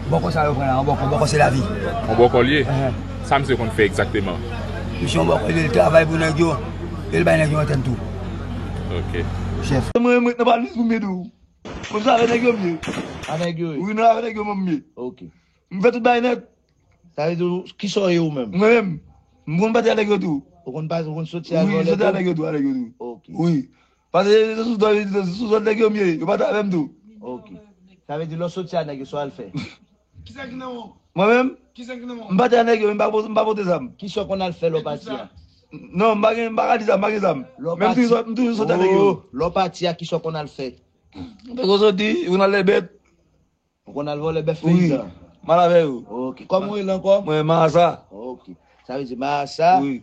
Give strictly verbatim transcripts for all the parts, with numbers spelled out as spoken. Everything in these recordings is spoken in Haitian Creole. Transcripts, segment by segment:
Bòkò sa yo pran la, yon bòkò, bòkò se lavi. Yon bòkò l ye? Sa misye konn fè egzakteman? Misye yon bòkò, li travay pou nèg yo, e l bay nèg yo antèn tou. Ok. Chèf. Mwen, mwen, nan palmis pou m ye tou. Mwen sa avè nèg yo m ye. A nèg yo ye? Wi, nan avè nèg yo mwen m ye. Ok. M fè tout bagay nèt. Sa vle di, kisa w ye ou menm? Mwen menm, m konn pati a nèg yo tou. Ou konn pati, ou konn soti a nèg yo tou? Wi, soti a nèg yo tou, a nèg yo tou. Ok. Wi. Paske se sou zòn, se sou zòn nèg yo m ye, yo pa ta avè m tou. Ok. Sa vle di lè w soti a nèg yo, sa w al fè? Mwen menm, m pati a nèg yo, m pa pote, m pa pote zam. Kisa w konn al fè lè w pati a? Non, m pa gen, m pa ka di sa, m pa gen zam. Men m toujou sot, m toujou soti a nèg yo. Lè w pati a, kisa w konn al fè? M te konn soti, m konn al lè bèt. Ou konn al vòlè bèf peyizan? Wi, m al avè yo. Ok. Kòman w rele ankò? Mwen, Marasa. Ok. Sa vle di Marasa, wi,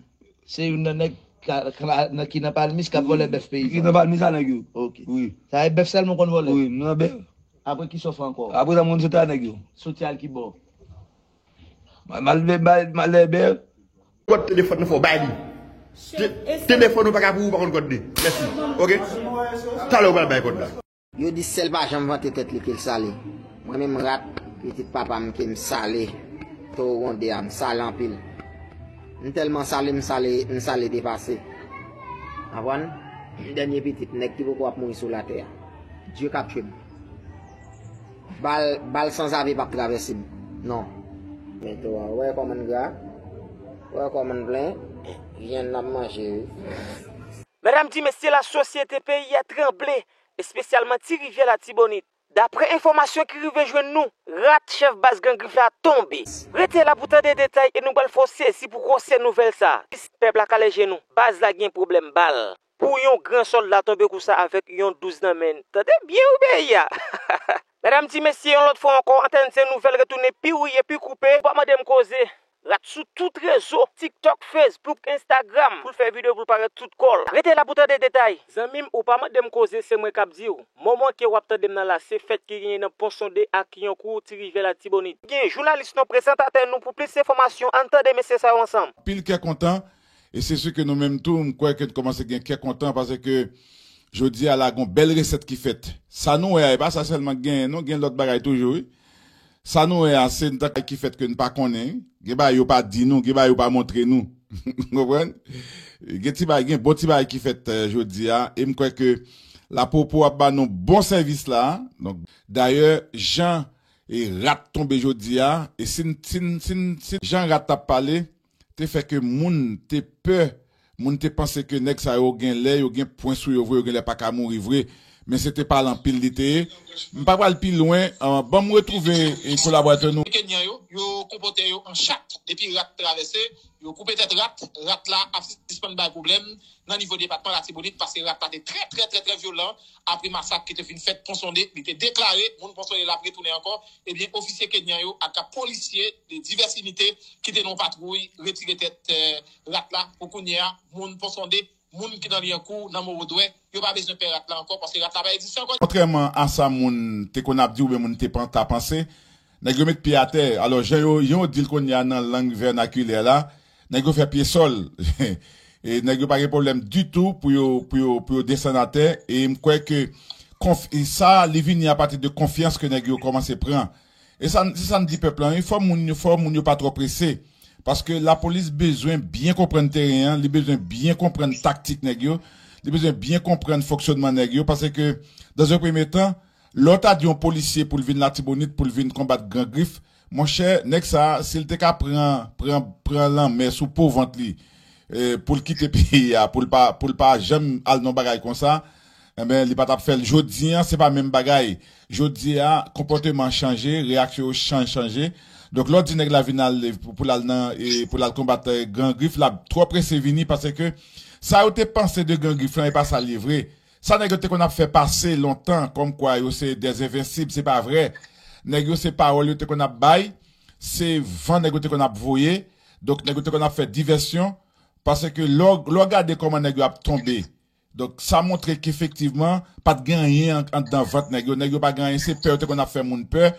se youn nan nèg ka, ka, nan, ki nan palmis k ap vòlè bèf peyizan. Ki nan palmis a nèg yo. Ok. Wi. Sa e bèf sèlman w konn vòlè? Wi, m nan bèf. Apre kisa w fè ankò? Apre sa, m konn soti a nèg yo. Soti al ki bò? M al, m al, m al, m al lè bèf. Kòd telefòn nan fò w bay li. Te-, telefòn ou pa ka pou ou pa konn kòd li. Mèsi. Ok? Talè ou pral bay kòd la. Yo di sèl pa janm vante tèt li ke l sale. Mwen menm rat, pitit papa m ke m sale. Towo wonde a, m sale anpil. M tèlman sale, m sale, m sale depase. Konprann? Dènye pitit nèg ki poko ap mouri sou latè a. Dye k ap tchwe m. Bal, bal sanzave p ap travèse m. Non. Men towo a, ou wè kòman l gra? Ou wè kòman l plen? Vyann n ap manje, wi. Medam, di mesye, lasosyete peyi a tranble, espesyalman Ti Rivyè Latibonit. Daprè enfòmasyon ki rive jwenn nou, rat chèf baz Gran Grif la tonbe. Rete la pou tande detay e nou pral fè w sezi pou gwosè nouvèl sa a. Pèp la kale je nou, baz la gen pwoblèm bal. Pou yon gran sòlda tonbe konsa avèk yon douz nan men n. Tande byen wi peyi a. Medam, di mesye, yon lòt fwa ankò, Antèn Sen Nouvèl retounen pi wouye, pi koupe. Ou pa mande m koze. Rat sou tout rezo, TikTok, Facebook, Instagram, pou l fè videyo pou l parèt tout kò l. Rete la pou tande detay. Zanmi m, ou pa mande m koze, se mwen k ap di w. Moman ke w ap tande m nan la, se fèt ki genyen nan Pon Sonde ak Yonkou, Ti Rivyè Latibonit. Gen jounalis nou, prezantatè nou pou plis enfòmasyon, ann tande mesye sa yo ansanm. Anpil kè kontan, e se si ke nou menm tou, m kwè ke n kòmanse gen kè kontan, paske jodi a la, gon bèl resèt ki fèt. Sa nou wè a, e pa sa sèlman k genyen, non, gen lòt bagay toujou, wi. Sa nou wè a, se n tank ki fèt ke n pa konnen. Gen bagay yo pa di nou, gen bagay yo pa montre nou. Ou konprann? Gen ti bagay, gen bon ti bagay ki fèt, eh, jodi a. E m kwè ke Lapopo ap ba nou bon sèvis la. Donk, dayè, jan e rat tonbe jodi a, e si n, si n, si n, si jan rat ap pale, te fè ke moun te pè, moun te panse ke nèg sa yo gen lè yo gen pwen sou yo vre, yo gen lè pa ka mouri vre. Men se te pale anpil li te ye. M pa pral pi lwen, eh, ban m retwouve, eh, kolaboratè nou. Kenyan yo, yo konpòte yo an chat. Depi rat travèse, yo koupe tèt rat, rat la ap sispann bay pwoblèm nan nivo depatman Latibonit, paske rat la te trè, trè, trè, trè vyolan apre masak ki te fin fèt Pon Sonde. Li te deklare moun Pon Sonde l ap retounen ankò. Ebyen, ofisye kenyan yo ak polisye de divès inite ki te nan patwouy retire tèt, eh, rat la. Pou kounye a, moun Pon Sonde, moun ki nan Lyankou, nan Mowodwè, yo pa bezwen pè rat la ankò, paske rat la pa egziste ankò. Kontrèman a sa moun te konn ap di oubyen moun te pan-, ta panse, nèg yo met pye atè. Alò, jan yo, jan yo di l kounye a nan lang vènakilè la, nèg yo fè pye sòl. E nèg yo pa gen pwoblèm ditou pou yo, pou yo, pou yo desann atè. E m kwè ke konf-, e sa, li vini apati de konfyans ke nèg yo kòmanse pran. E sa, se sa n di pèp la, wi, fò moun yo, fò moun yo pa twò prese. Paske lapolis bezwen byen konprann teren an, li bezwen byen konprann taktik nèg yo, li bezwen byen konprann fonksyònman nèg yo, paske, dans un premier temps, lè w ta di yon polisye pou l vin Latibonit, pou l vin konbat Gran Grif, monchè, nèg sa a, si l te ka pran, pran, pran lanmè sou po vant li, eh, pou l kite peyi a, pou l pa, pou l pa janm al nan bagay konsa, enben, li pa t ap fè l. Jodi a, se pa menm bagay. Jodi a, konpòteman chanje, reyaksyon yo chan-, chanje. Donk, lè w di nèg la vin al, pou, pou l al nan, eh, pou l al konbat, eh, Gran Grif, l ap twò prese vini, paske sa yo te panse de Gran Grif lan, e pa sa l ye vre. Sa nèg yo te konn ap fè pase lontan, kòmkwa yo se des invincibles, se pa vre. Nèg yo se pawòl yo te konn ap bay, se van nèg yo te konn ap voye. Donk, nèg yo te konn ap fè divèsyon, paske lè w, lè w gade kòman nèg yo ap tonbe, donk, sa montre ke efektivman, pa t gen anyen an-, anndan vant nèg yo. Nèg yo pa gen anyen, se pè yo te konn ap fè moun pè.